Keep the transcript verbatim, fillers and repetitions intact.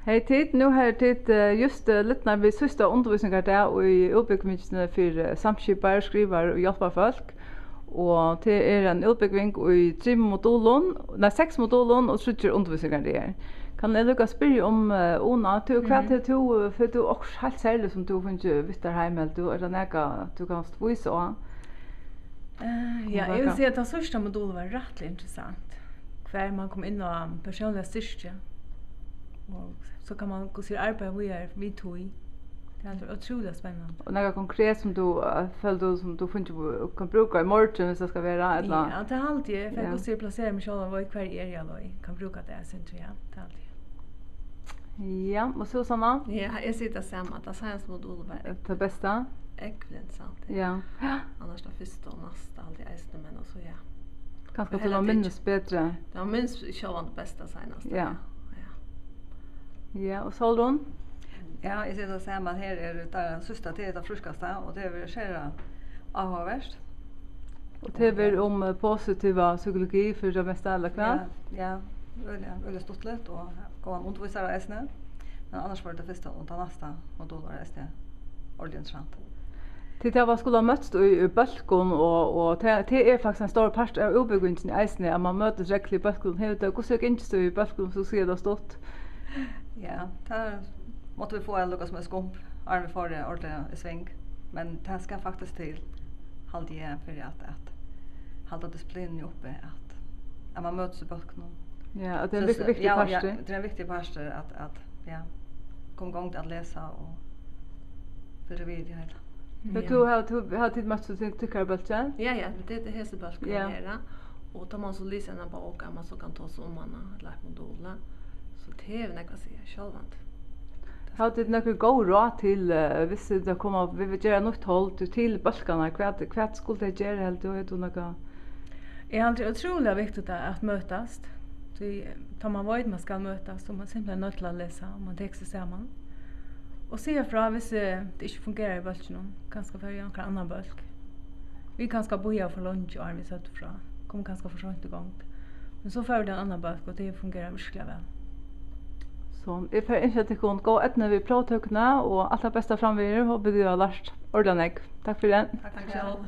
Hey tit, nú hava tit eh, júst eh, lidnað við síðsta undirvísingardag í útbúgvingini fyri eh, samskiparar, skrivarar og hjálparfólk. Og tað er ein útbúgving í trimum modulum, nei, seks modulum og tríggir undirvísingardagar. Kann eg líka spyrja um eh, Una, tú, hvat hevur tú, eh, hevur tú okkurt heilt serligt sum tú hevur fingið við tær heim, heldur tú? Er tað nakað tú kanst vísa á? Uh, ja, eg vil siga at tann síðsta modul var rættiliga interessant, har man kom inn á persónliga styrki og so kann man, hvussu er, arbeiða víðari við tí. Tað er ótrúliga spennandi. Og nakað konkret sum tú eh, følir tú sum tú finnur, kann brúka í morgin, viss tað skal vera, ella? Ja, tað haldi eg. Eg fekk hvussu eg plaseri meg sjálva, veit hvar eg eri, ja, kann brúka tað, sindur, ja, tað haldi eg. Ja, og Susanna? Ja, eg sigi tað sama. Tað seinasta modul var tað besta. Ógvuliga interessant. Ja. Annars tað fyrsta og næsta, alt í eisini, men altso, ja. Kanska tú minnist betri. Tað var minst sjálvandi besta seinasta. Ja. Ja, og Sólrun? Ja, eg sigi tað sama. Her er tað síðsta, tað er tað frískasta, og tað hevur verið sera áhugavert. Og tað verður um eh, positiva psykologi fyri tað mesta, ella hvat? Ja, ja, øgiliga, øgiliga stuttligt og góðan undirvísara eisini. Men annars var tað fyrsta og tað næsta modul var eisini ordiliga interessant. Tit hava skulu møtst í, í bólkum og, og tað, tað er faktiskt ein stórur partur av útbúgvingini eisini, at mann møtist regluliga í bólkum. Hevur tað, hvussu er gingist í bólkum, so siga tað stutt? Ja, tað máttu vit fáa líka sum eitt skump, áðrenn vit fóru ordiliga í sving. Men tað skal faktiskt til, haldi eg, fyri at, at halda disiplinini uppi, at, at mann møtist í bólkunum. Ja, at tað er ein viktigur partur. Ja, tað er ein viktigur partur at, at ja, koma í gongd at lesa og fylgja við í tí heila. Men tú, hava, tú, hava tit møtst í tykkara bólki? Ja, ja, tað er hesi bólkurin her. Og tá man so lesur eina bók, at man so kann tosa um hana, ella eitt modul, so tað hevur nógv at siga, sjálvandi. Hava tit nøkur góð ráð til, eh, viss tað koma, vit vil gera nýtt hold til bólkarnar, hvat, hvat skulu tey gera, heldur tú, hevur tú nakað? Eg haldi ótrúliga viktigt at, at møtast, tí tá man veit man skal møtast, so er man simpelthen noydd til at lesa, og man tekur seg saman. Og siga frá, viss eh, tað ikki fungerar í bólkinum, kanska fara í onkran annan bólk. Vit kanska bíðaðu for leingi, áðrenn vit søgdu frá. Komu kanska for seint í gongd. Men so fóru vit í ein annan bólk, og tað fungerar virkuliga væl. So, eg fari at ynskja tykkum góð eydnu við próvtøkuna, og alt tað besta framvegis. Hopi, tit hava lært ordiliga nógv. Takk fyri. Takk sjálv.